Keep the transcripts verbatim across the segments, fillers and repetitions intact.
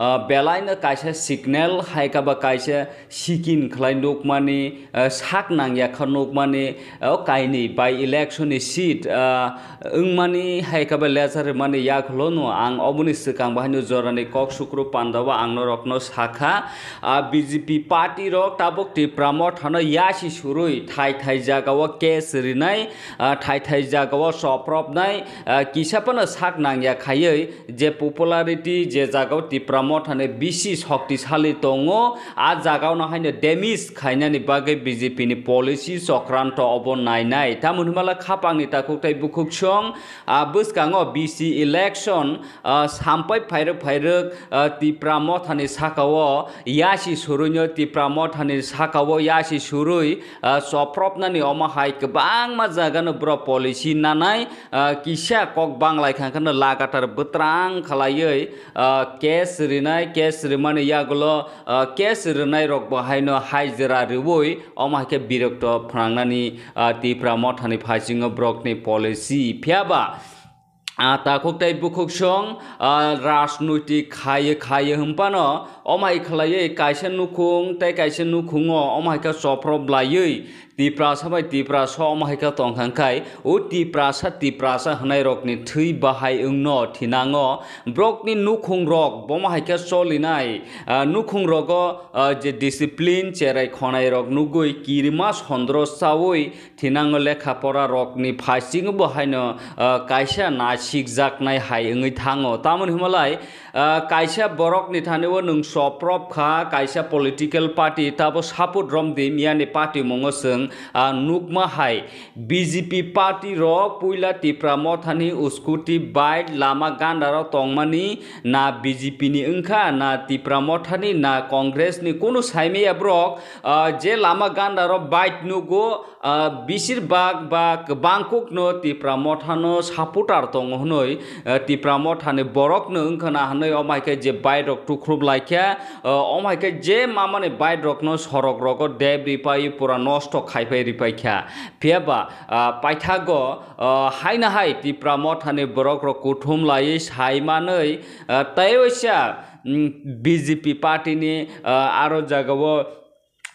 ah, belaino kaisa signal, hai khe ba kaisa sikin khlai nukmani, ah, sak nangya kha nukmani, ah, o kainwi by election ni seat, ah, wngmani, hai khe ba lejar rwmani yagulo no ang oboni swkang bo haino jorani kok sukru panda o ang norokno sakha, ah, B J P party rok tabuk Tipra Motha no yasi surui thai thai jaga o case rinai, ah, thai thai jaga o sopropnai, ah, kisa phano sak nangya khaiwi je popularity je jaga o Tipra Motha ni bisi shoktisali tongo, a jaga o no haino damage khainani bagwi B J P ni policy chokranto obo nainai. Tamoni hwnba le khapang ni takhuk tei bukhuk song, ah, bwskango B C election, ah, sampai phairwk phairwk, ah, Tipra Motha ni saka o yasi surui no Tipra Motha ni saka o yasi surui, ah, chopropnani omo hai kwbangma jaga no borok policy nanai, ah, kisa kok banglai kha kheno lagatar bwtrang khlaiwi, ah, case rinai, case rimani yagulo, ah, case rinai rok bo haino hajra riwi omo hai khe birokto phnangnani, ah, Tipra Mothani phaisingo borokni policy. Phiya ba, ah, takhuk tei bukhuk song, ah, rajnoitik khaiwi khaiwi hwnphano omo hai khlaiwi kaisa nukhung tei kaisa nukhungo omo hai khe choprop laiwi Tiprasa bai Tiprasa omo hai khe tong kha khai, o Tiprasa Tiprasa hwnai rokni thwi bahai wngno thinango, borokni nukhung rok bomo hai khe cholinai, ah, nukhung rogo, ah, je discipline cherai khonai rok nugwi kirima sondro chawi thinango, lekha pora rokni phaisingo bo haino, ah, kaisa nasikjaknai hai wngwi thango. Tamoni hwnmalai, ah, kaisa borokni thani o nwng choprop kha, kaisa political party tabo support romdi miyani party mungo chwng, ah, nukma hai. B J P party rok puila Tipra Mothani scooty, bike, lama ganda rok tongmani na B J P ni wngkha na Tipra Mothani na Congress ni kunu saimaya borok, ah, je lama ganda rok bike nugo, ah, bisir bak ba kwbang kuk no Tipra Motha no supporter tongo hwnwi, ah, Tipra Motha ni borok no wngkha na hwnwi omo hai khe je bike rok tukhrup lai khe, ah, omo hai khe je mamani bike rok no sorok rogo deb ripai pura nosto khaipai ripai kha. Phiya ba, ah, paithago, ah, haino hai Tipra Motha ni borok rok kuthum laiwi sai manwi, ah, tei waisa, mm, B J P party ni, ah, aro jagao,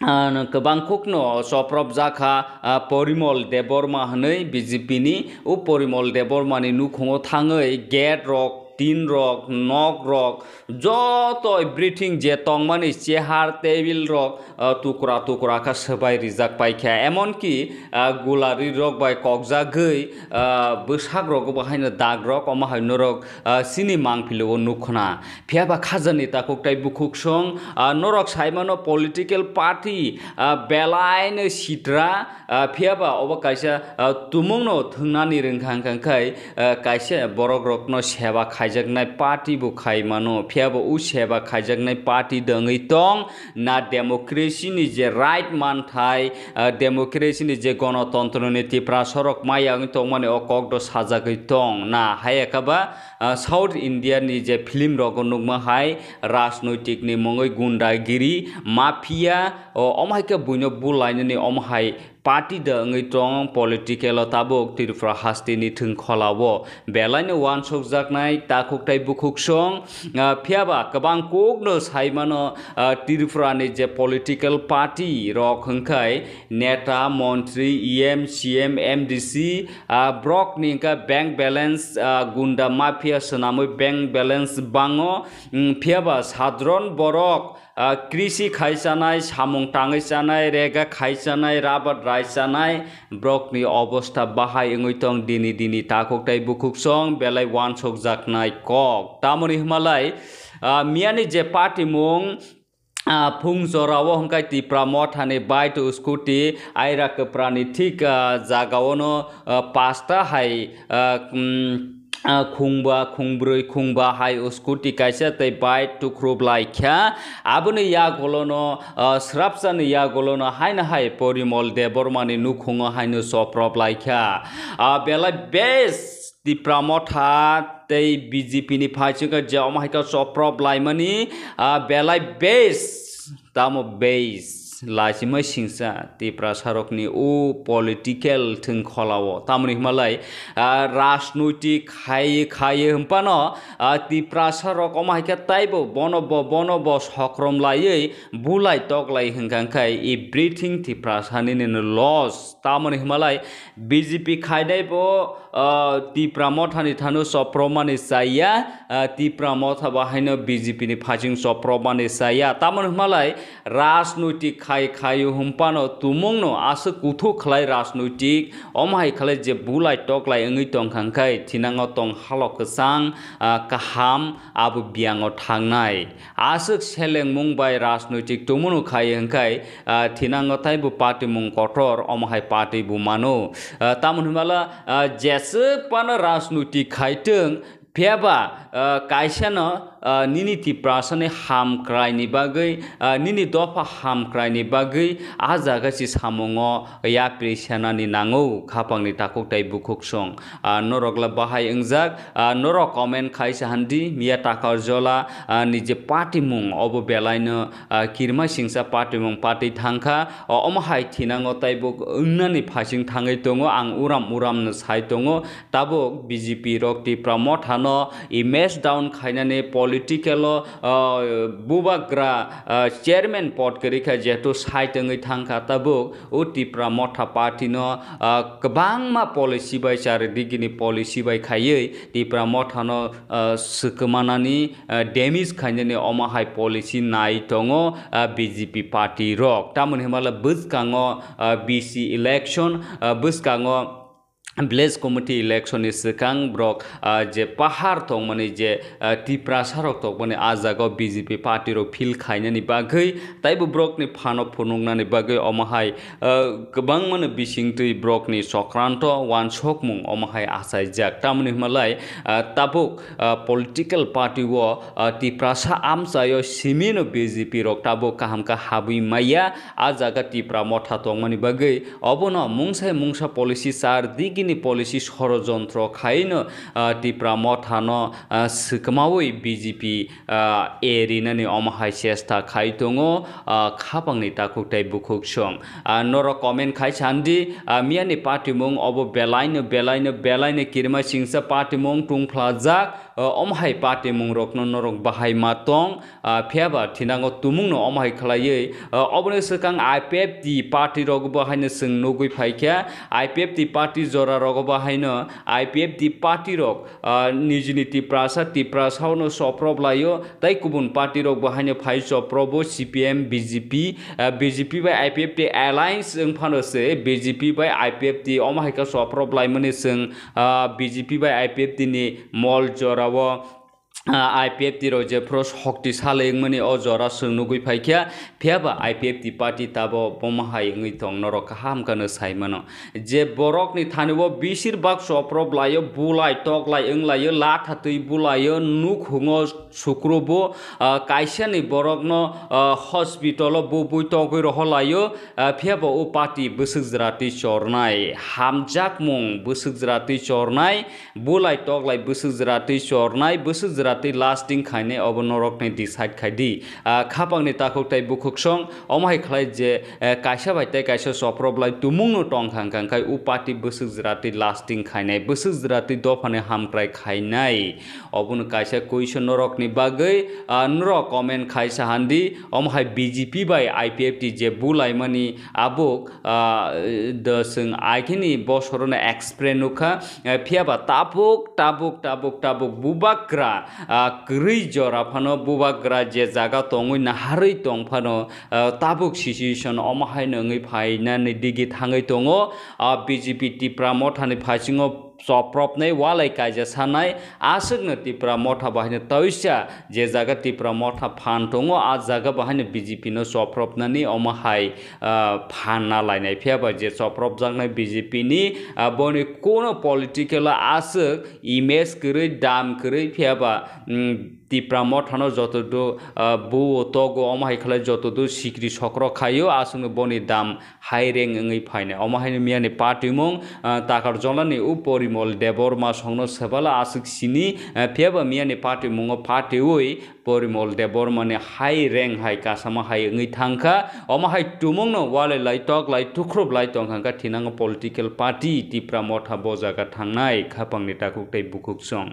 ah, kwbang kukno choprop jakha, ah, Porimol Debbarma hwnwi B J P ni. O Porimol Debbarma ni nukhungo thangwi gate rok, tin rok, nok rok, joto everything je tongmani chair, table rok, ah, tukra tukra kha swbai rijak pai kha. Emonki, ah, gulari rok bai kokjagwi, ah, bwsak rogo bo haino dag rok, omo hai norok, ah, chini mangpili o nukho na. Phiya ba khajani takhuk tei bukhuk song, ah, norok sai mano political party, ah, belai no sitra, ah, phiya ba obo kaisa, ah, tumung no thwngnani rwngkha hwnkha khai, ah, kaisa borok rok no seba khaijaknai party bo khai mano. Phiya ba o seba khaijaknai party dongwi tong na democracy ni je right manthai, ah, democracy ni je gonotontro ni Tiprasa rok maya wngwi tongmani o kok do sajagwi tong na. Hai khe ba, ah, South India ni je film rogo nukma hai rajnoitik ni mungwi gundagiri, mafia, o, omo hai khe buino bulainani omo hai party da wngwi tong political o tabuk Tripura haste ni thwngkhola o belai no uansukjaknai takhuk tei bukhuk song, ah, phiya ba kwbang kuk no sai mano, ah, Tripura ni je political party rok hwnkhe neta, montri, E M, C M, M D C, ah, borok ni hwnkhe bank balance, ah, gunda mafia swnamwi bank balance bango, mm, phiya ba sadron borok, ah, krisi khai chanai, samung tangwi chanai, rega khai chanai, rubber rai chanai, borok ni obostha bahai wngwi tong dini dini takhuk tei bukhuk song belai uansukjaknai kok. Tamoni hwnmalai, ah, miyani je party mung, ah, phung jorao hwnkhe Tipra Mothani bike scooty aira kwprani thik, ah, jagaono, ah, pasta hai, ah, mm, ah, khungba, khungbrwi, khungba hai scooty kaisa tei bike tukhrup lai kha. Aboni yagulono, ah, srapsani yagulono haino hai Porimol Debbarmani nukhungo haino choprop lai kha. Ah, belai best Tipra Motha tei B J P ni phaichwkha je omo hai khe choprop laimani, ah, belai base, tamo base. lachimai singcha Tiprasarokni o political thwngkholao. Tamoni hwnmalai, ah, rajnoitik khai khai hwnphano, ah, Tiprasarok omo hai khe taibo bono bo, bono bo sokrom laiwi bulai toklai hwnkha khe everything Tiprasani nini loss. Tamoni hwnmalai B J P khainai bo, ah, Tipra Mothani thano sopromani chaya, ah, Tipra Motha bo haino B J P ni phasing sopromani chaya. Tamoni hwnmalai rajnoitik khai khai hwnphano tumungno aswk kuthuk khlai rajnoitik, omo hai khlai je bulai toklai wngwi tongkha khe thinango tong halok kwchang, ah, kaham abo biyango thangnai. Aswk selengmung bai rajnoitik tongmano khai hwnkhe, ah, thinango taibo patimung kotor, omo hai pati bo mano. Ah, tamoni hwnmala, ah, jeswk phano rajnoitik khaitwng, phiyaba, ah, kaisano, ah, nini Tiprasani hamkraini bagwi, ah, nini dopha hamkraini bagwi ah jaga si samungo yapri senani nango, khapangni takhuk tai bukhuksong. Ah, norokla bahai wngjak, ah, norok comment khaisa handi, Miya Takarjola, ah, ni je patimung obo belaino, ah, kirima singsa patimung patwi thangkha. O, omo hai thinango taibo wngnani phasing thangwi tongo, ang uram uramno sai tongo. Tabuk B J P rok Tipra Mothano image down khainani political o, ah, bubagra, ah, chairman pod kwrwi kha, jehetu side wngwi thangkha tabuk. O Tipra Motha party no, ah, kwbangma policy bai, charidigini policy bai khaiwi Tipra Motha no, ah, swkmanani, ah, damage khainani omo hai policy nai tongo, ah, B J P party rok. Tamoni hwnmale bwskango, ah, B C election, ah, bwskango village committee election ni swkang borok, ah, je pahar tongmani je, ah, Tiprasa rok tongmani ah jaga o B J P party rok field khainani bagwi taibo borokni phano phunuknani bagwi omo hai, ah, kwbangmano bisingtwi borokni sokranto wansokmung omo hai achaijak. Tamoni hwnmalai, ah, tabuk, ah, political party o, ah, Tiprasa amchaio simino B J P rok tabuk kaham khe habwi maya. Ah jaga Tipra Motha tongmani bagwi obono mungsa mungsa policy, char digini policy sorojontro khaino, ah, Tipra Mothano, ah, swkmawi B J P, ah, erinani omo hai chesta khai tongo, ah, khapangni takhuk tai bukhuksong. Ah, norok comment khai sandi, ah, miyani patimung obo belaino, belaino, belaino kirima singsa patimung tungphlajak, ah, omo hai patimung rokno norok bahai ma tong. Ah, phiyaba thinango tumungno omo hai khlaiwi, ah, oboni swkang I P F T party rok bo haino chwng nugwi phaikha. I P F T party jora rogo bo haino I P F T party rok, ah, nijini Tiprasa, Tiprasao no soprop laio, tei kubun party rok bo haino phai soprobo C P M, B J P, ah, B J P bai I P F T alliance wng phano se B J P bai I P F T omo hai khe soprop laimani chwng, ah, B J P bai I P F T ni mol jorao ah, I P F T rok jephuru shoktisali wngmani o jora chwng nugwi phaikha, phiyaba I P F T party tabo bomo hai wngwi tong norok kaham kheno sai mano. Je borokni thanio besir bak soprop laio, bulai toklai wnglaio, latha twi bulaio, nukhungo sukrubo, ah, kaisani borokno, ah, hospital o bubui togwi rohorlaio, ah, phiyaba o party bwswk jwra twi chornai, hamjakmung bwswk jwra twi chornai, bulai toklai bwswk jwra twi chornai, bwswk jwra twi lasting khainai, obo norokni decide khai di. Ah, khapangni takhuk tai bukhuksong, omo hai khlai je, eh, kaisa bai tei kaisa soprop lai tumungno tong kha, hwnkha khe o party bwswk jwra twi lasting khainai, bwswk jwra twi dophani hamkrai khainai. Obono kaisa question norokni bagwi, ah, norok comment khaisa handi, omo hai B J P bai I P F T je bulaimani abuk, ah, do chwng aikhini bosorono explain nukha, eh, phiyaba tabuk, tabuk, tabuk, tabuk bubagra, ah, kwrwi jora phano bubagra je jaga tongwi naharwi tong phano, ah, tabuk situation omo haino wngwi phainani digi thangwi tongo, ah, B J P Tipra Mothani phasingo chopropnai walai kaija sanai, aswkno Tipra Motha bahaino toisa je jaga Tipra Motha phan tongo, a jaga bahaino B J P no chopropnani omo hai, ah, phan na lainai. Phiyaba je chopropjaknai B J P ni, ah, boni kuno political o aswk image kwrwi, dam kwrwi, phiyaba, mm, Tipra Mothano joto do, ah, buo togo, omo hai khlai joto do sikri sokro khaio, aswkno boni dam hai reng wngwi phainai. Omo haino miyani party mung, ah, Takarjolani o Porimol Debbarma songno swbala aswk sini, ah, phiyaba miyani party mungo party ui Porimol Debbarmani hai reng hai kasama hai wngwi thangkha. Omo hai tumungno walai lai tok lai tukhrup lai tongkha kha thinango political party Tipra Motha bo jaga thangnai khapangni takhuk tei bukhuk song.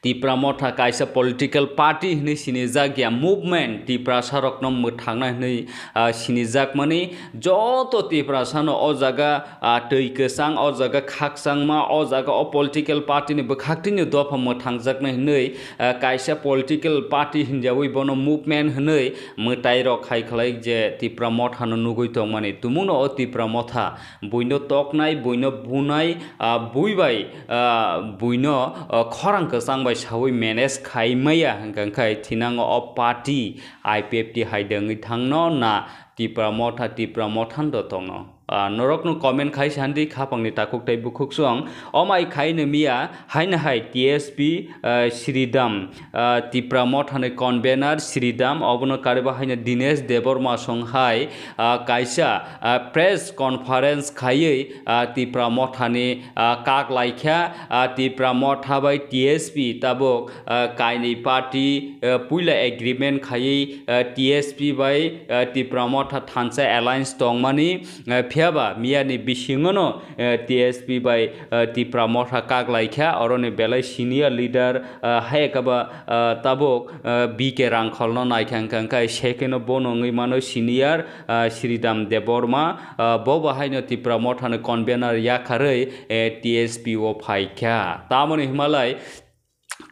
Tipra Motha kaisa political party hinwi sinijak ya, movement, Tiprasarokno mwthangna hinwi, ah, sinijakmani joto Tiprasano o jaga, ah, twi kwchang, o jaga khakchangma, o jaga o political party ni bwkhaktwino dopha mwthangjaknai hinwi, ah, kaisa political party hinjawi bono movement hinwi mwtairok hai khlai je Tipra Mothano nugwi tongmani. Tumungno o Tipra Motha buino toknai, buino bunai, ah, bui bai, ah, buino, ah, khorang kwchang bai saui manage khai maya hwnkha khe thinango o party I P F T hai de wngwi thangno na Tipra Motha, Tipra Mothan do tongno. Ah, norokno comment khai sandi khapangni takhuk tei bukhuk song. Omai khai no miya haino hai T S P, ah, Sridham, ah, Tipra Mothani convener Sridham, obono kariba haino Dinesh Debbarma song hai, ah, kaisa, ah, press conference khaiwi, ah, Tipra Mothani, ah, kak laikha, ah, Tipra Motha bai T S P tabuk, ah, kainwi party, ah, puila agreement khaiwi, ah, T S P bai, ah, Tipra Motha thansa alliance tongmani, ah, phiyaba miyani bisingono, ah, T S P bai, ah, Tipra Motha kak laikha, oroni belai senior leader, ah, hayakaba, ah, tabuk, ah, B K Rangkholno naikha hwnkha khe second o bono wngwi mano senior, ah, Sridham Debbarma, ah, bo bo haino Tipra Mothani convener yakarwi, eh, T S P o phaikha. Tamoni himalai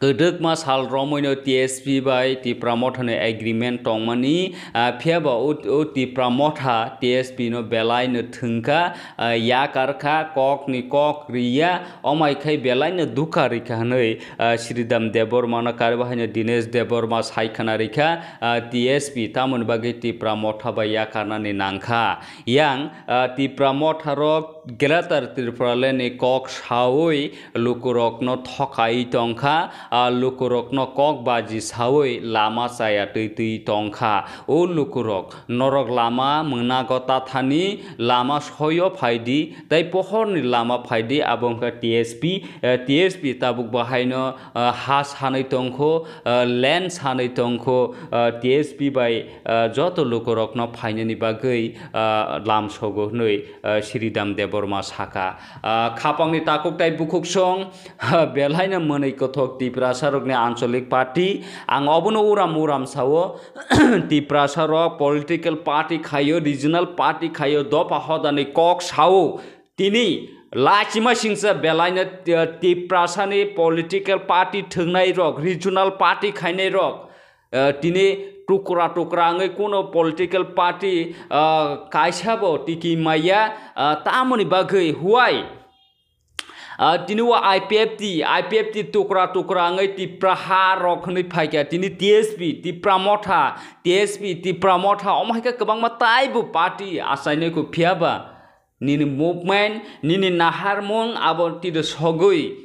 kwdwkma sal romwino T S P bai Tipra Mothani agreement tongmani, ah, phiyaba o, o Tipra Motha T S P no belai no thwngkha, ah, yakar kha, kok ni kok riya, omai khai belai no dukha rikha hwnwi, ah, Sridham Debbarma no kariba haino Dinesh Debbarma sai khana rikha, ah, T S P tamoni bagwi Tipra Motha bai yakarnani nangkha. Yang, ah, Tipra Motha rok Greater Tipraland ni kok saui lukurokno thokai tongkha, ah, lukurokno kok baji saui lama chaya twi twi tongkha. O lukurok, norok lama mwnago tathani lama soyo phaidi, tei pohorni lama phaidi, abo wngkha T S P, eh, T S P tabuk bo haino, ah, ha sanwi tongkho, ah, land sanwi tongkho, ah, T S P bai, ah, joto lukurokno phainani bagwi, ah, lam sogo hwnwi, ah, Sridham Debbarma saka. Ah, khapangni takhuk tai bukhuk song, ha, belaino mwnwi kothok Tiprasarokni Anchalik Party. Ang obono uram uram sao, Tiprasarok political party khaio, regional party khaio, dopha hodani kok sao. Tini lachima singsa belaino, eh, Tiprasani political party thwngnairok, regional party khainairok, eh, tini tukra tukra wngwi kuno political party, ah, kaisa bo tiki maya, ah, tamoni bagwi huai, ah, tini o I P F T, I P F T tukra tukra wngwi Tipra ha rok hwnwi phaikha, tini T S P, Tipra Motha, T S P, Tipra Motha, omo hai khe kwbangma taibo party achainai kho, phiyaba nini movement, nini naharmung abo tiro sogwi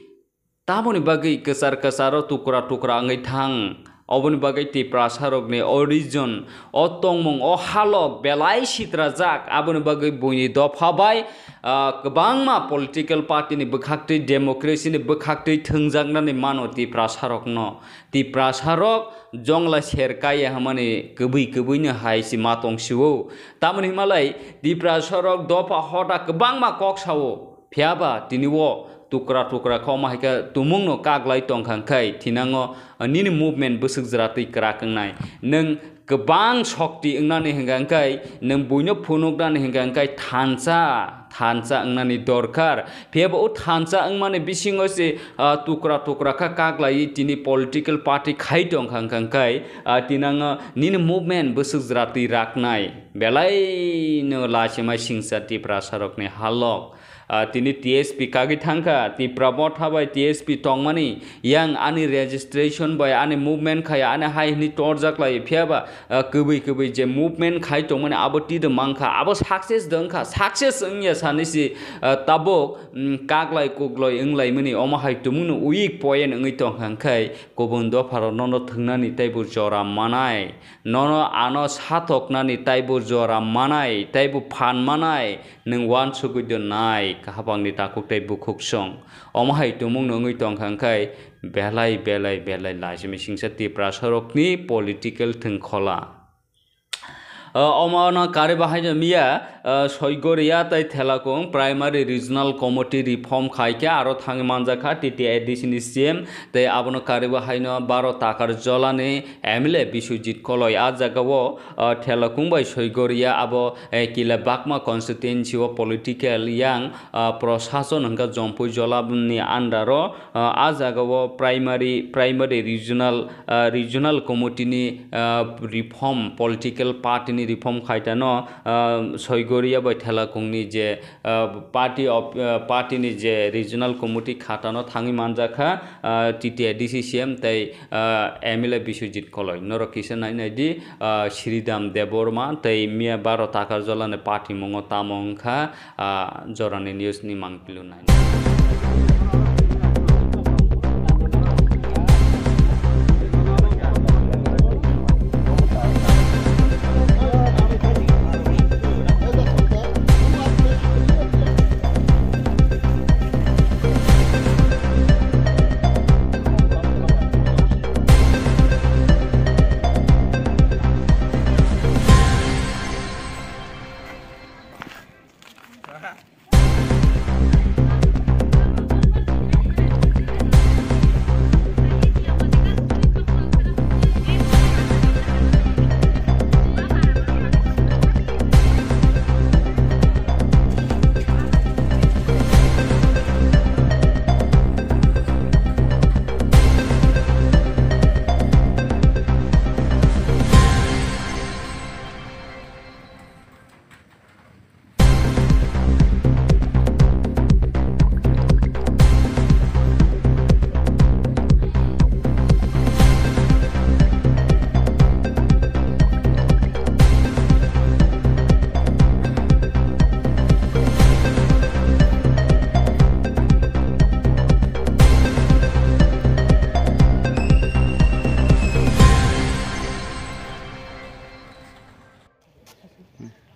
tamoni bagwi kwchar kwcharo tukra tukra wngwi thang. Oboni bagwi Tiprasarokni o region, o tongmung, o halok belai sitrajak, aboni bagwi buini dopha bai, ah, kwbangma political party ni bwkhaktwi, democracy ni bwkhaktwi thwngjaknani mano Tiprasarokno. Tiprasarok jongla ser kaya hwnmani kwbwi kwbwino hai se ma tong sio. Tamoni himalai Tiprasarok dopha hoda kwbangma kok sao. Phiyaba tini o tukra tukra khe omo hai khe tumungno kaglai tongkha, hwnkhe thinango nini movement bwswk jwra twi kwrak wngnai. Nwng kwbang shokti wngnani hwnkha, hwnkhe nwng buino phunuknani hwnkha, hwnkhe thansa, thansa wngnani dorkar. Phiyaba o thansa wngmani bisingo se, ah, tukra tukra khe kaglaiwi tini political party khai tongkha, hwnkha, hwnkhe, ah, tinango nini movement bwswk jwra twi raknai. Belaino lachimai singsa Tiprasarokni halok. Ah, tini T S P kagwi thangkha, Tipra Motha bai T S P tongmani, yang ani registration bai ani movement khai ani hai hwnwi torjak lai, phiyaba, ah, kwbwi kwbwi je movement khai tongmani abo twi de mankha, abo success de wngkha, success wngya sanwi si, ah, tabuk, mm, kaglai kuglai wnglaimani, omo hai tumungno weak point wngwi tongkha, hwnkhe kubun dopharok nono thwngnani teibo jora manai, nono ano sathoknani teibo jora manai, teibo phan manai, nwng uansugwi donai, kahapangni takhuk tei bukhuk song. Omo hai tumungno wngwi tongkha, hwnkhe belai, belai, belai laisimi singsa Tiprasarokni political thwngkhola. O, omo no karwi bahaino miya, o, Soigoria tei Thelakung Primary Regional Committee reform khai khe aro thangwi manjakha T T A D C ni C M tei abono karwi bahaino Baro Takar Jolani M L A Biswajit Koloi. A jagao, o, Thelakung bai Soigoria abo, e, Kila Bakma constituency o political yang, o, prosason hwnkha Jompui Jola ni under o, ah, a jagao primary, primary regional, ah, regional committee ni, ah, reform, political party ni reform khaitano, ah, Soigoria bai Thelakung ni je, ah, party of, ah, party ni je regional committee khatano thangwi manjakha, ah, T T A D C C M tei, ah, M L A Biswajit Koloi. Norok kisa nai nai di, ah, Sridham Debbarma tei miya Baro Takar Jola ni party mungo tamo wngkha, ah, jorani news ni mang.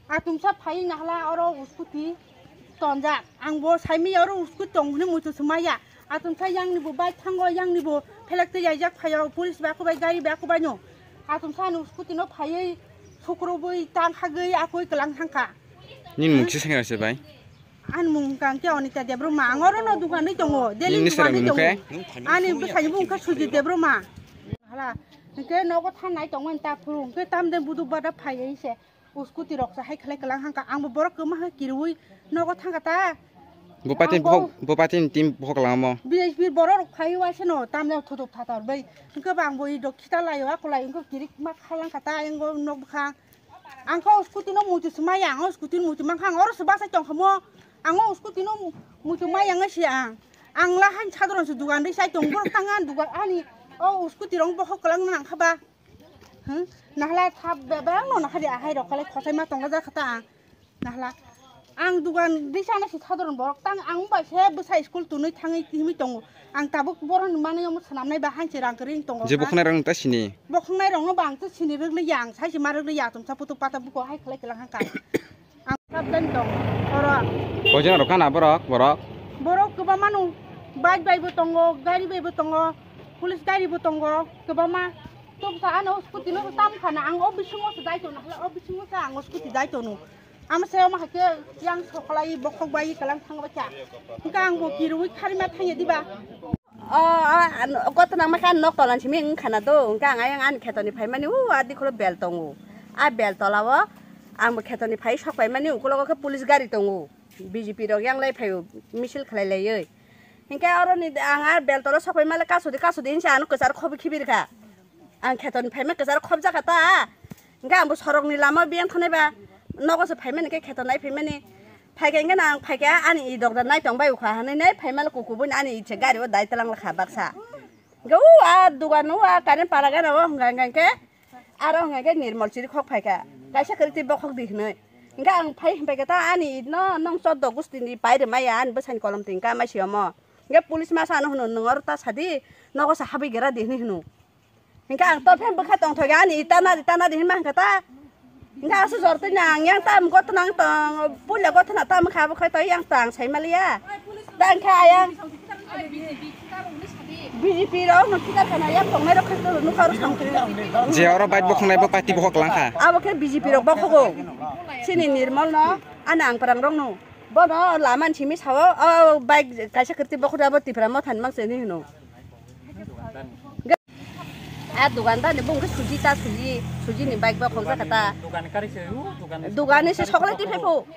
Atumsa phai nahla oro uskuti tonjak. Ang bo saimi oro uskuti tong hwnwi muitu swmaya. Atumsa yang ni bo bike thango, yang ni bo phelek twi yaijak phaio, police ba kubai, gari ba kubai no. Atumsa ani uskuti no phaiwi sukrubwi tang khagwi akoi kwlang thangkha. Nini mung se sengra se bai? Ani mung hwnkha hwnkhe Anita Debbarma. Ang oro no dukan ri tongo, daily dukan ri tongo. Ani bwsai ni bung khe Sujit Debbarma. Hala, hwnkhe nogo thanai tongmani ta phuru, hwnkhe tamde buduk bada phaiwi se. O scooty rok sa hai khlai kwlang hangka, ang bo borok kwma hai kirwi nogo thangka ta. Bo patin bohok, bo patin team bohok langmo. B H P borok rok phai waise no tamne thutuk thatar bai. Hwnkhe bang bo i dok khita laio akolai hwnkhe kirik ma khalang kha ta ayang nok bwkha. Ang kho o scooty no muitu swmai ang o scooty no muitu mankha ang oro se bachai tong kha mo. Ang o scooty no muitu mai ang se ang. Ang la han sadron se dugan ri sai tong borok tang ani dugan ani o scooty rok bohok kwlang nang kha ba. Hmm? Nahla thap be-, bebak no nahari ahai rok khalai khosai ma tongo ja khata ang. Nahla. Ang dugan risa na si sadron borok tang ang bai se bwsa school tunui thangwi himwi tongo. Ang tabuk borok ni manwi omo swnamnai ba hanchi rang kwrwi tongo. Je ha? Bokhnai rang ta sini. Bokhnai rok no bang ta sini rwgli ya ang sai se ma rwgli ya tum sa putu pata buko hai khlai klang hangka. Ang problem tong oro. Koijon rok kana borok, borok? Borok kwbangma no. Bike bai bo tongo, gari bai bo tongo, police gari bo tongo, kwbangma. Tok sa ano scooty no tam khana ang o bisingo se dai tono, o bisingo sa ang scooty dai tono. Amo se omo haikhe yang sokolai bokhok bai kalang thang bai kha. Hwnkhe ang bo kirui khari ma thangya diba? O, o, ano, koto nang ma kha nok tolan simi wng khana do. Hwnkhe ang ayang ani kheto ni phaimani u a dikholo bel tongo. A bel tola o ang bo kheto ni phai sok paimani, ukulogo khe police gari tongo. B J P rok yang lai phaio, misil khlai laioi. Hinkhe oro ni ang a bel tolo sok paimale kasudi kasudi hinse ano kwcharo khobi khibir kha. Ang kheto ni phaima kwcharo khobjak kha ta. Hinkhe ang bo sorok ni lama biyang thonai ba nogo se phaimani khe kheto nai phaimani. Phaikha hwnkhe nang phaikha ani i dokda nai tong bai ukha hanai nai phaimala kuku bui ani i se gari o dai talang lakha baksa. Hwnkhe u a dugan o a current pala gana o hwnkha hwnkha hwnkhe aro hwnkha hwnkhe nirmol chiri khok phaikha. Kaisa kwrwi twi bokhok di hwnwi. Hwnkhe ang phai hwnkha ta ani i no nong choddo gusti ni pai rwmaya ani bwsani kolom twi hwnkha mai si omo. Hwnkhe police masa ano hwno nwng oro ta sadi nogo sa habwi gera di hwnwi hwno. Hingke ang to phen bwkha tongthok ani tana di tana di hinma hingke ta. Hingke asu jor twi nang yang tam gotna ang tong puila gotna tam kha bwkha to yang tang sai maliya. Ta hingke ayang B J P rok no thikar kana yang tongnai rok khe nukha rok samtri. Je oro bike bokhongnai bo party bokhok langkha. Abo khe B J P rok bokhogo. Chini nirmol no ani ang parang rok no. Bono laman simi sao o bike kaisa kwrwi bokhok abo Tipra Motha ni mang se ni hino. A dukandar ni bung khe suji ta suji, suji ni bike bo khokjak kha ta. Dugan kari se, u, dugan ni. Dugan ni se chocolate ti phai phu.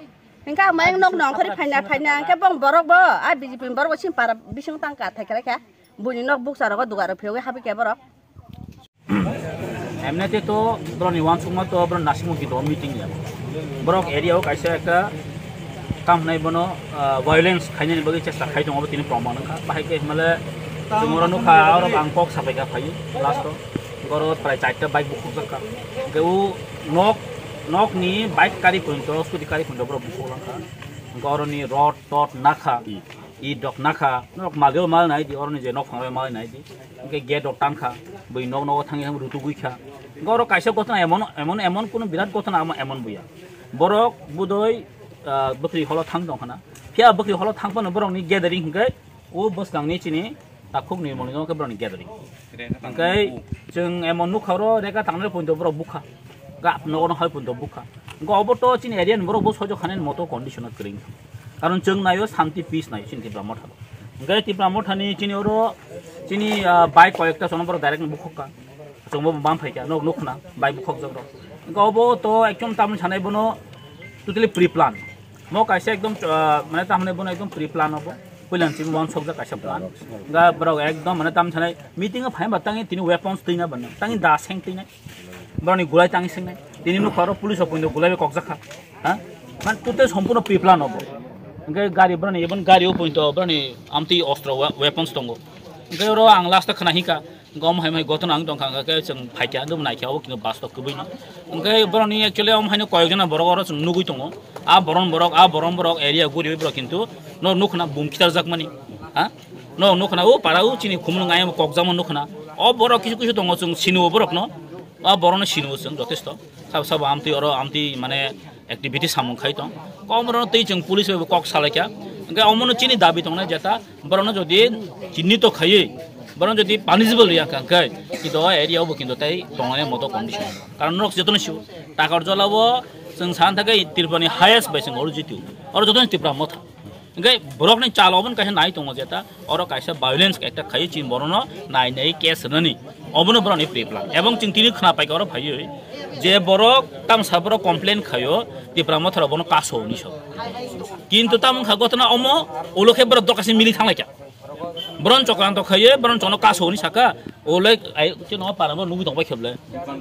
Hingke ang mayang nok nong khori phaina phaina hingke bong borok bo a B J P ni borok bo sim para bising tang ka thai khe kha. Buini nok buksa rogo dugan rok phiyogwi habi khe borok. Emnete to borok ni wansukma to borok nasimung kito meeting ya. Borok area o kaisa ekta Tam hwnai bono, ah, violence khainani bagwi chesta khai tongo, abo tini proman wngkha. Bahai khe hwnmale chwng oro nukha, aro ang kok sapai kha phaiwi last o. Oro prai charta bike bukhukjak kha. Hwnkhe o nok, nokni bike kari pointo, scooty kari pointo borok bukhuk langkha. Hwnkhe oroni rod, tod nakha, it rok nakha, norok malgeo mal nai di, oroni je nok phangreo mal nai di. Hwnkhe gate rok tangkha, bui nok nogo thangwi thangwi rutugwi kha. Hwnkhe oro kaisa gotona emon, emon, emon kunu birat gotona amo emon buya. Borok budoi ah, bwkhri holo thang tong khna. Phiya bwkhri holo thang phano borokni gathering hwnkhe o bwskangni chini takhuk ni moni no khe borokni gathering. Hwnkhe chwng emon nukha oro rega tangnai pointo borok bukha. Gap nogo no hai pointo bukha. Hwnkhe obo to chini area ni borok bo sojo khanani moto condition o kwrwng. Karon chwng naio shanti peace naio chini Tipra Motha. Hwnkhe Tipra Motha ni chini oro chini, ah, bike koyekta sono borok direct bukhuk kha. Chwngbo bam phaikha, nok nukhna, bai bukhokjak rok. Hwnkhe obo to ekdom tamni sanai bono totally pre-plan. Mo kaisa ekdom, ah, mane tamni bono ekdom pre-plan obo. Puilan chini wansokjak kaisa plan. Hwnkhe borok ekdom mane tamni sanai meeting o phai ba tangi tini weapons twina bana. Tangi da seng twina. Borokni gulai tangi sengnai. Tini nukha oro police o puino gulai bai kokjak kha. Ha? Man totally sompurno pre-plan obo. Hwnkhe gari borokni ebon gari o puino borokni amtwi ostro wa-, weapons tongo. Hwnkhe oro ang last o khna hika. Gom hai mai gotona ang tongkha, hwnkhe chwng phaikha, nung naikha, obo kino bus tok kwbwi no. Hwnkhe borokni actually omo haino koyok jona borok oro chwng nugwi tongo. A boron borok, a boron borok area guriwi borok kintu no nukna bum khitarjakmani. Ha? No nukna o para o chini khumulwng ayang kokjakma nukna. O borok kisu kisu tongo chwng sini o borokno. O borokno sini o chwng jotesto. Sabo sabo amtwi oro amtwi mane activity samung khai tong. Kom rok twi chwng police bai bo kok salai kha. Hwnkhe omono chini dabi tongnai jeta borokno jodi chinni to khaiwi borokno jodi punishable ya kha khe kintu o area o bo kintu tai tongnai moto condition. Karon norok jotono sio Takarjala o chwng san thakhe Tripura ni highest bai chwng oro jitio. Oro jotono Tipra Motha. Hwnkhe borokni chal oboni kaisa nai tongo jeta, oro kaisa violence ekta khaio chini borokno nai nai case rwnani. Obono borokni pre-plan. Ebong chwng tini khna paikha oro phaiwi je borok tamsa borok complain khaio, Tipra Motha rok bono kaso hwnwi so. Kintu tamo wngkha gotona omo, ulo khe borok dorkasi mili thanglaikha. Boron chokranto khaio, boron chono kaso hwnwi saka, ulo ai chwngno paramo nugwi tongbai kheble.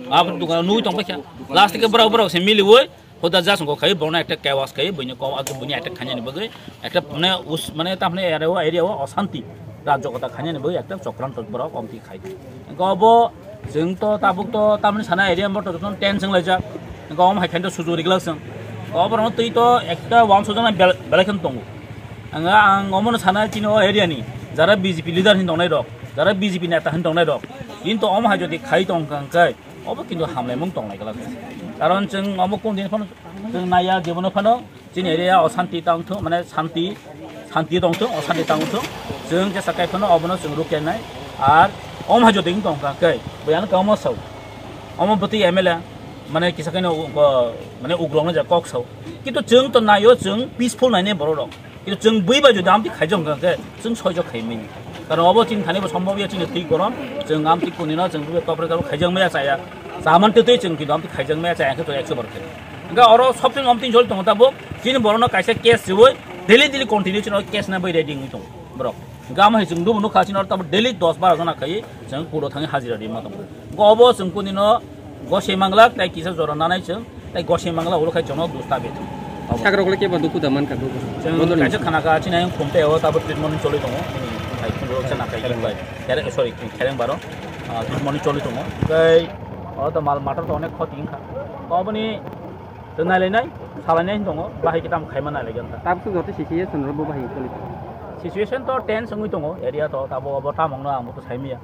Abo dukano nugwi tongbai kha. Last khe borok borok se miliwi, Hoda just wngkha khai, bono ekta chaos khai, buini kok, buini attack khainani bagwi, ekta mane us-, mane tamni area o, area o osanti, rajyokota khainani bagwi ekta chokranto borok omti khai. Engko obo chwng to tabuk to tamni sana area mo to jotono tense wnglaijak. Engko omo hai khainto sujuk riglak chwng. Obo rokno twi to ekta wansojana bel-, belai kheno tongo. Ang, ang omono sana chini o area ni, jara B J P leader hin tongnai rok, jara B J P neta hin tongnai rok. Kintu omo hai jodi khai tong kha hwnkhe, Obo kintu hamlaimung tongnai glak. Karon chwng omo kung din phano chwng naiya, jebono phano chini area o santi tang thung, mane santi, santi tong thung, o santi tang thung. Chwng jesa kai phano obono chwng rukya nai. Ar om hajo ding tong kha khe, boyang tong mo sao. Omo bwtwi M L A, mane kisa khe no, mane ugrok no ja kok sao. Kintu chwng to naio, chwng peaceful naine borok rok. Kintu chwng bui bai jodi amtwi khaijak wngkha khe chwng soijo khaimani. Karon obo chini thani bo sombobya chini twi gorom, chwng amtwi kunino chwng bui bai topre topre khaijak maya chaya. Chaman twi twi chwng kintu amtwi khaijak maya chaya khe to ekso bar khe. Hwnkhe oro sobsong amtwi jol tongo tabuk chini borokno kaisa case riwi daily daily continue chini case na bai ready wngwi tongo borok. Hwnkhe amo hai chwng dubu nukha chini oro tabuk daily dos bara jona khai chwng kuro thangwi hajira rima tongo. Hwnkhe obo chwng kunino gosai manglak tai kisa jora nanai chwng tai gosai manglak ulo khai chwngno dusta beton. Sakrok le kebo dukhu da mankha dukhu. Chwng bodol ni kaisa khana kha chini ayang Khumte o tabo treatment choli tongo. Hai khumro chana kai bai. Kere, sorry, Khereng baro. Ah, treatment choli tongo. Kai o to mal mator to onek khoti wngkha. Oboni to nai lai nai, salai nai tongo. Bahai kitam khaima nai lai ganta. Tabuk joto situation ro bo bahai choli tongo. Situation to tense wngwi tongo. Area to tabo obo tamong no ang bo to saimiya.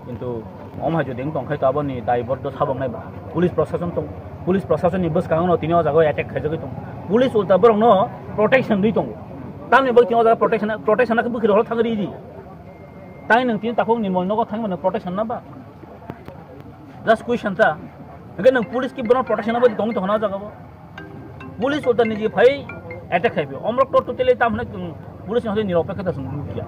Kintu omo hai jodi wng tong khai to aboni daibor do sabok nai ba. Police prosason tong, police prosason ni bwskango no tini o jaga o attack khaijagwi tong. Police ulta borok no protection rwi tongo. Tamni bagwi tini o jaga protection, protection na bwkhirok thang ri di. Tang nwng tini takhuk ni moi nogo thang mano protection na ba? Just question ta. Hwnkhe nwng police ki bono protection na bagwi tongwi tong na o jaga o? Police ulta niji phai attack khai phi. Omrok to totally tam hwnwi police ni hwnwi nirok pekhe ta sung nukya.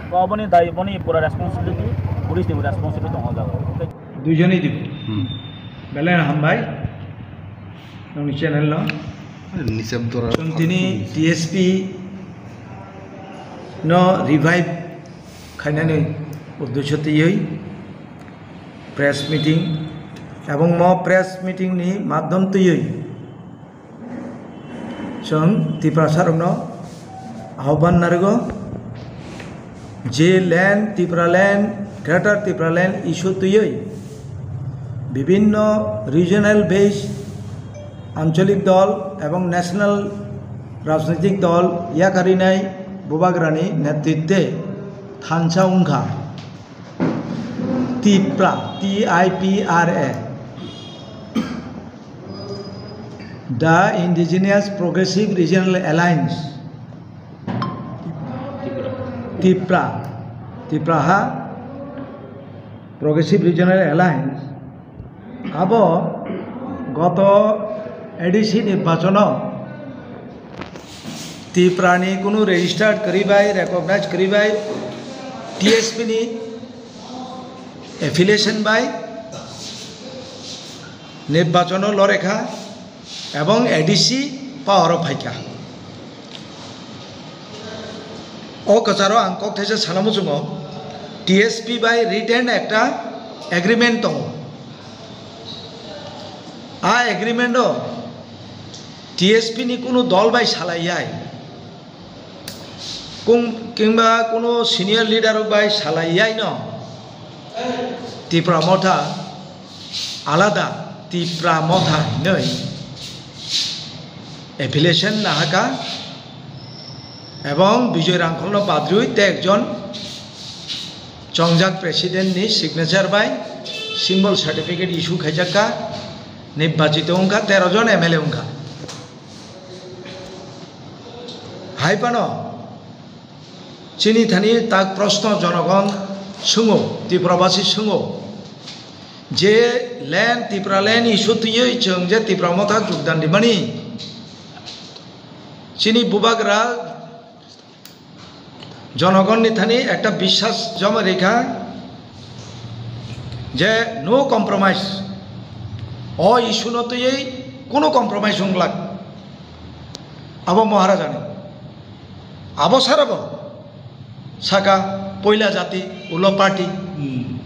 To aboni dai boni pura responsibility, police ni responsibility tong o jaga. Duijoni dibo. Hmm. Belai hambai. Nongni channel no. Nisab dora. Chwng tini T S P no revive khainani uddesho twiwi press meeting, ebong mo press meeting ni madhyam twiwi chwng Tiprasa rokno ahobhan narwgo je land, Tipraland, Greater Tipraland issue twiwi bibhinno regional based ancholik dol ebong national rajnitik dol yakarinai Bubagrani netritwe thansa wngkha. Tipra, T I P R A, the Indigenous Progressive Regional Alliance, Tipra, Tipraha Progressive Regional Alliance, abo goto A D C nirbachono Tiprani kunu registered kwrwi bai, recognized kwrwi bai, T S P ni affiliation bai nirbachono lorekha ebong A D C power o phaikha. O kwcharo ang kok thaisa sana muchungo, T S P bai written ekta agreement tongo. A agreement o T S P ni kunu dol bai salai yai, kung-, kingba kunu senior leader rok bai salai yai no Tipra Motha alada Tipra Motha hinwi affiliation nahaka ebong Bijoy Rangkholno badrwi tei ekjon chongjak president ni signature bai symbol certificate issue khaijakka, nirbachito wngkha, tero jon M L A wngkha. Hai phano chini thani tak proshno jonogon swngo, Tiprabasi swngo, je land, Tipraland issue twiwi chwng je Tipra Motha jogdan rimani, chini Bubagra jonogonni thani ekta biswas joma rikha je no compromise, o issue no twiwi kuno compromise wng glak. Abo Maharajani. Abo sarabo saka poila jati ulo party. Hmm.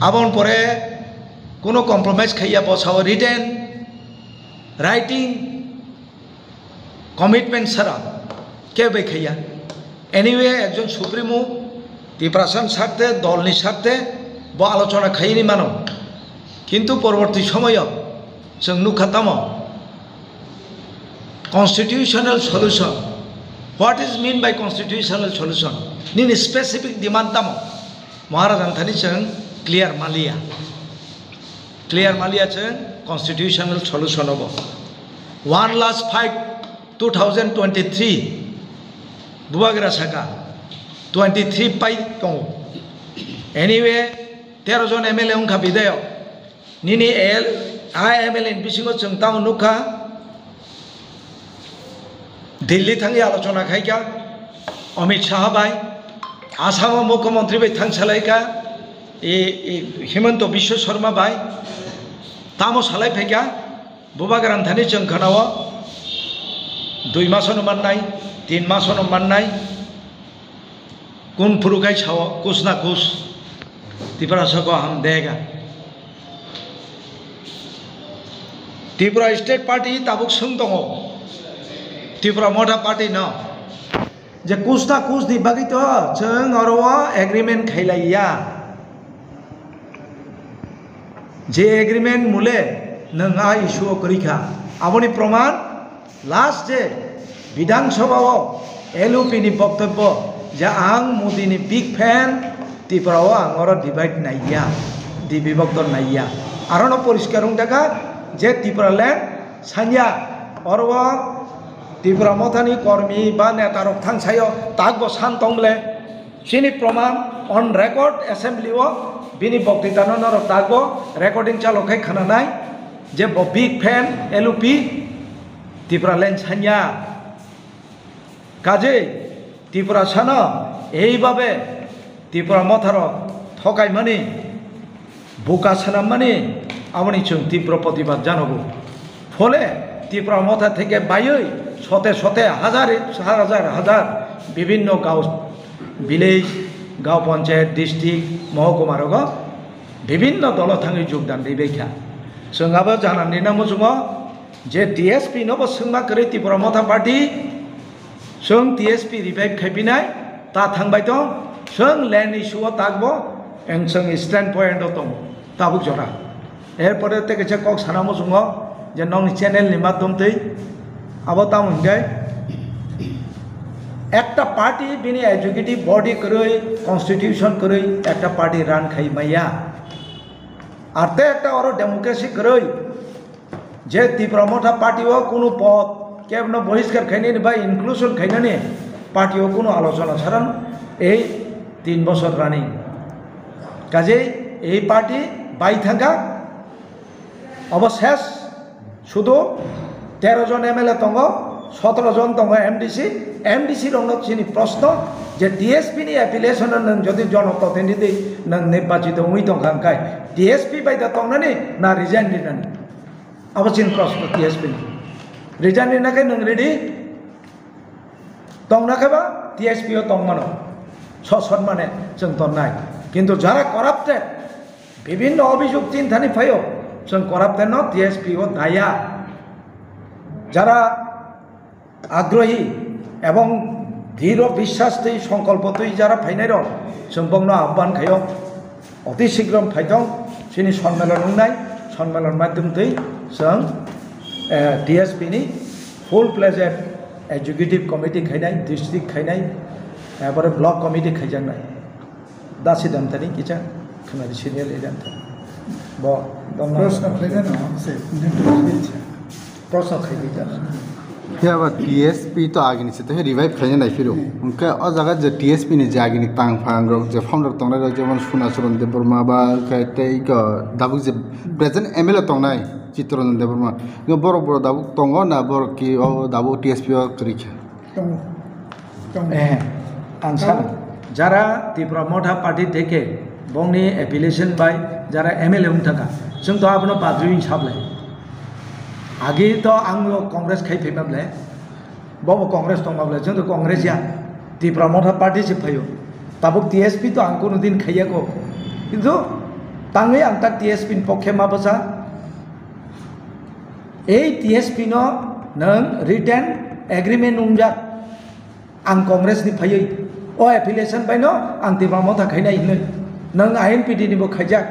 Aboni pore kuno compromise khaiya, bo sao written, writing, commitment sara kebo khaiya. Anyway, ekjon supremo Tiprasani sarthe, dolni sarthe bo alochona khaini mano. Kintu porborti somoyo chwng nukha tamo constitutional solution. What is mean by constitutional solution? Nini specific demand tamo? Maharajani thani chwng clear maliya. Clear maliya chwng constitutional solution obo. One last fight two thousand twenty-three Bubagra saka twenty-three pai tongo. Anyway, tero jon M L A wngkha bidayok. Nini L, I M L A ni bisingo chwng tamo nukha. Delhi thangwi alochona khaikha Amit Shah bai, Assam o Mukhyamantri bai thang salaikha, e, e, Himanta Biswa Sarma bai, tamo salai phaikha, Bubagrani thani chwng khanao dui masono mannai, tin masono mannai, kun phuru khai sao, kus na kus, Tiprasa ko hum dega. Tripura State Party tabuk swng tongo Tripura Motha Party no je kusta kusni bagwi to chwng oro o agreement khailaiya. Je agreement mule nwng a issue o kwrwi kha, aboni proman last je Bidhan Sabha o L U P ni boktobbo je ang Modi ni big fan, Tripura o ang oro divide naiya, dibibokto naiya. Arono poriskar wngjakha je Tripura land sanya oro o Tripura Mothani kormi ba neta rok thangsayo takbo san tong le. Chini proman on record assembly o bini boktitano norok takbo recording chalo khai khananai je bo big fan L U P Tripura land sanya. Kajei Tripura sano eibabe Tripura Motha rok thokaimani buka swnammani, aboni chwng tibro protibad janogo. Phole Tripura Motha theke baiwi sote sote, hazar, hazar, hazar bibhinno gao, village, gao panchayat, district, mohokuma rogo bibhinno dolo thangwi jogdan ribaikha. Chwng abo janani na muchungo je T S P no bo swngma kwrwi Tripura Motha Party, chwng T S P revive khaipinai, ta thangbai tong, chwng land issue o takbo, eng chwng stand point o tongo, tabuk jora. Erpore tei kaisa kok sana muchungo je nokni channel ni madhyom twi abo tamo hinkhe ekta party bini executive body kwrwi, constitution kwrwi ekta party run khai maya. Ar tei ekta oro democracy kwrwi, je Tipra Motha Party o kunu pod kebno bohiskar khainani ba inclusion khainani party o kunu alochona saran ei tin bochor running. Kajei ei party bai thangkha, obo ses sudu tero jon M L A tongo, sotoro jon tongo M D C, M D C rokno chini proshno je T S P ni affiliation no nwng jodi jonoprotinidhi nwng nirbachito wngwi tongkha hwnkhe T S P bai da tongnani na resign rinani? Abo chini proshno T S P ni. Resign rina khe nwng ready tongna khe ba T S P o tongmano. Sosonmane chwng tonnai. Kintu jara corrupted, bibhinno obhijog tin thani phaio, chwng corrupted no T S P o daya. Jara agrohi ebong dhiro biswas twi songkolpo twi jara phainai rok, chwng bokno ahban khaio, oti sigrom phaitong, chini sonmelon wngnai, sonmelon madhyom twi chwng, eh, T S P ni full fledged executive committee khainai, district khainai, ebore block committee khaijaknai. Dasi Dantani kisa khwnadi senior leader tha. Bo dongma. Proshno khlaijano, se, proshno khlaijak. Phiya ba T S P to agini se to revive khlaina nai phiro. Hmm. Hwnkhe o jaga je T S P ni je agini tang phang rok je founder tongnai rok jemon Sunacharan Debbarma ba khe tei ko dabuk je present M L A tongnai Chittaranjan Debbarma. Borok borok dabuk tongo na borok ki o dabuk T S P o kwrwi kha? Tongo. Tongo. Eh, ang sa, tongo. Jara Tipra Motha Party theke bongni affiliation bai jara M L A wng thaka, chwng to abono badrwi wng sablai. Agi to ang lo Congress khai phima ble, bobo Congress tongma ble, chwng to Congress ya, Tipra Motha Party se phaio. Tabuk T S P to ang kono din khaiya ko. Kintu tangwi ang ta T S P ni pokhe ma bwsa. Ei T S P no nwng written agreement wngjak, ang Congress ni phaiwi, o affiliation bai no ang Tipra Motha khainai hinwi, nwng I N P T ni bo khaijak.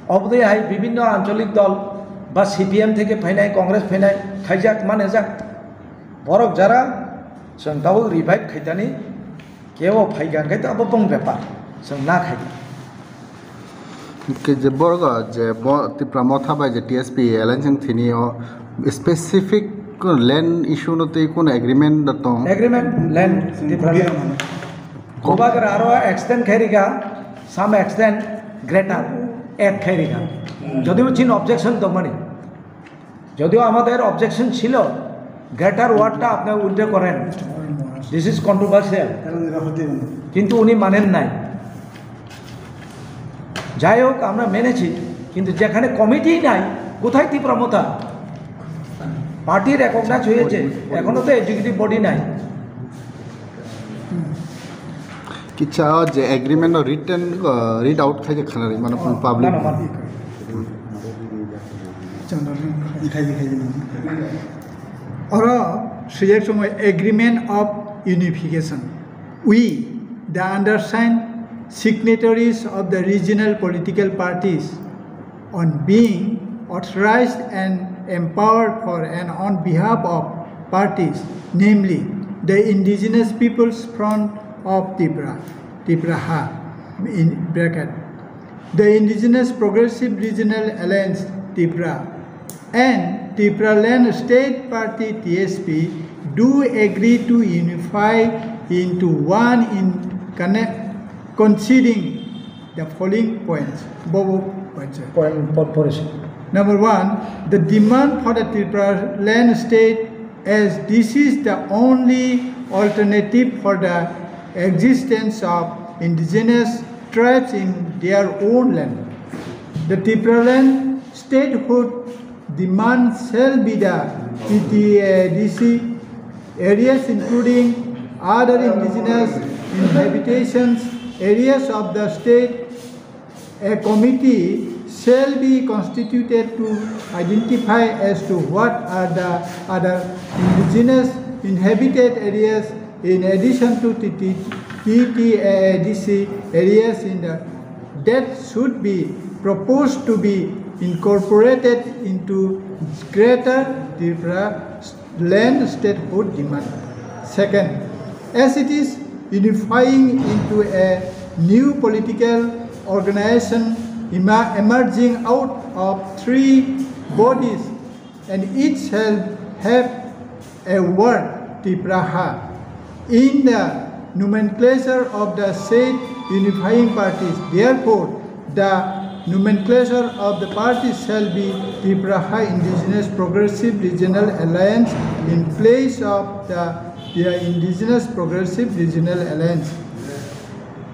Obodai hai bibhinno ancholik dol ba C P M theke phainai, Congress phainai khaijak manajak. Borok jara chwng tabuk revive khaitani, kebo phaikha hwnkhe abo bong bepar, chwng na khai. Hwnkhe je borok je bo Tipra Motha bai je T S P alliance wng thini o specific land issue no tei kono agreement da tong? Agreement, land, Tipra land. Bubagra aro extend khai rikha, some extend greater, add khai rikha. Jodibo chini objection tongmani. যদিও আমাদের অবজেকশন ছিল, গ্রেটার ওয়ার্ডটা আপনি উইথড্র করেন, this is controversial, কিন্তু উনি মানেন নাই। যাই হোক, আমরা মেনেছি, কিন্তু যেখানে কমিটি নাই, কোথায় ত্রিপুরা মথা? পার্টি রেকগনাইজ হয়েছে, এখনো তো এক্সিকিউটিভ বডি নাই। Kicha o je agreement no written, uh, read out khai je khana ri mano public. Mano, mano. Chwng rok khai khai di khai di. Oro swijak chwng Agreement of Unification. We, the undersigned signatories of the regional political parties, on being authorized and empowered for and on behalf of parties, namely the Indigenous Peoples Front of Tripura, Tipraha, in bracket, the Indigenous Progressive Regional Alliance, Tipra, and Tipraland State Party, T S P, do agree to unify into one in conne-, conceding the following points. Bobo points. Point, po-, pore se. Number one, the demand for the Tipraland state, as this is the only alternative for the existence of indigenous tribes in their own land. The Tipraland statehood demand shall be the T T A D C areas, including other indigenous inhabitations areas of the state. A committee shall be constituted to identify as to what are the other indigenous inhabited areas in addition to T T, T T A A D C areas in the, that should be proposed to be incorporated into Greater Tripura land statehood demand. Second, as it is unifying into a new political organization ema-, emerging out of three bodies, and each shall have a word, Tipraha, in the nomenclature of the said unifying parties. Therefore, the nomenclature of the parties shall be Tipraha Indigenous Progressive Regional Alliance in place of the, the Indigenous Progressive Regional Alliance.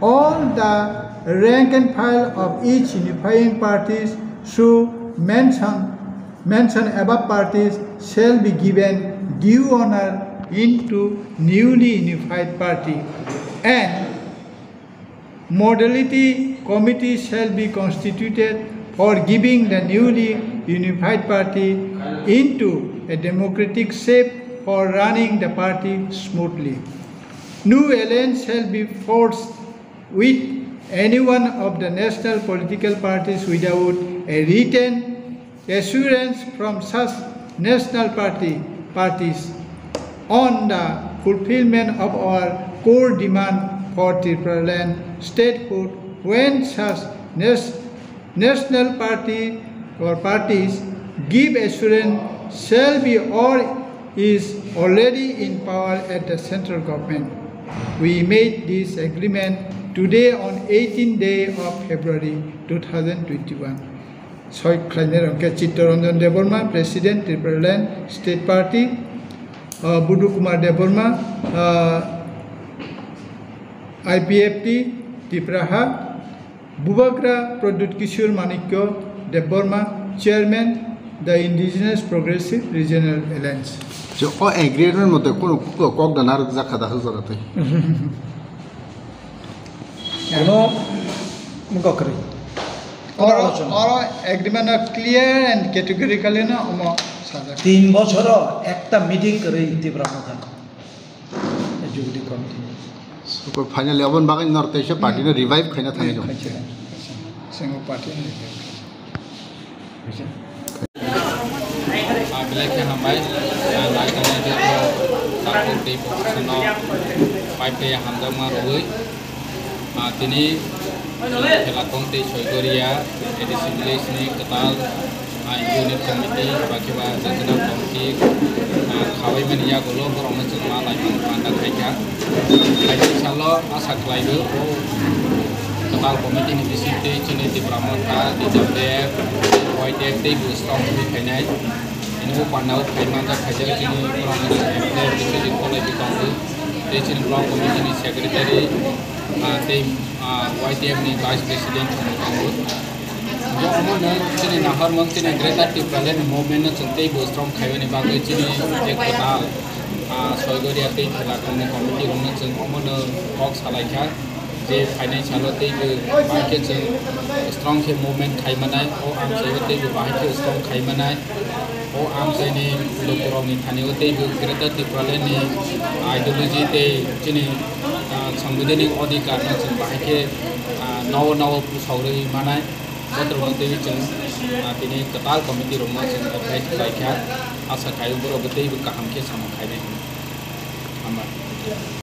All the rank and file of each unifying parties should mention, mention above parties shall be given due honor into newly unified party, and modality committee shall be constituted for giving the newly unified party into a democratic shape for running the party smoothly. No alliance shall be forced with any one of the national political parties without a written assurance from such national party, parties on the fulfillment of our core demand for Tipraland statehood when such nas-, national party or parties give assurance shall be or is already in power at the central government. We made this agreement today on eighteenth day of February two thousand twenty-one. Soi khlainai rok khe Chittaranjan Debbarma, President, Tipraland State Party, uh, Budu Kumar Debbarma, uh, I P F T, Tipraha, Bubagra Pradyut Kishore Manikya Debbarma, Chairman, the Indigenous Progressive Regional Alliance. So, o agreement mote kono kok da narwk jakha da hajora tei. Kono mungkha kwrwi. Oro, oro agreement no clear and categorically no omo sajak. Tin bochoro ekta meeting kwrwi Tipra Motha Executive Committee. So, finally, aboni bagwi nor teisa party no revive khaina thangwi rw. Single party no revive. Ah, belai khe hambai. Ah, nai tongmani joto chakung tei profession no pai pai hamjakma rwui. Ah, tini Khela Kong tei Soigoria A D C village ni kwtal, ah, unit committee, ba khe ba regional committee, ah, khabai mani yagulo borok no chwng ma lai mani panda khai kha. Hai salo asa khlai o kwtal committee ni bising tei chini Tipra Motha, T W F, Y T F tei bo strong wngwi khainai. Ini bo panda o khai manjak khaijak chini borok no chwng M L A tei chini kolai bi tongo. Tei chini block committee ni secretary, ah, tei, ah, Y T F ni vice president chwng tongo. Bo omo no chini nahormung chini Greater Tipraland movement no chwng tei bo strong khaimani bagwi chini je kwtal, ah, Soigoria tei Khela Kong ni committee rok no chwng omo no kok salai kha. Je phainai salo teibo bahai khe chwng strong khe movement khai manai, o amchaio teibo bahai khe strong khai manai, o amchaini lukurokni thani o teibo Greater Tipraland ni ideology tei chini, ah, sangbidhanik adhikar no chwng bahai khe, ah, nowo nowo pusok rwi manai. Botrokno teibo chwng, ah, tini kwtal committee rokno chwng apply khlai kha, asa khai borok bo teibo kaham khe samung khainai hwnwi. Hambai.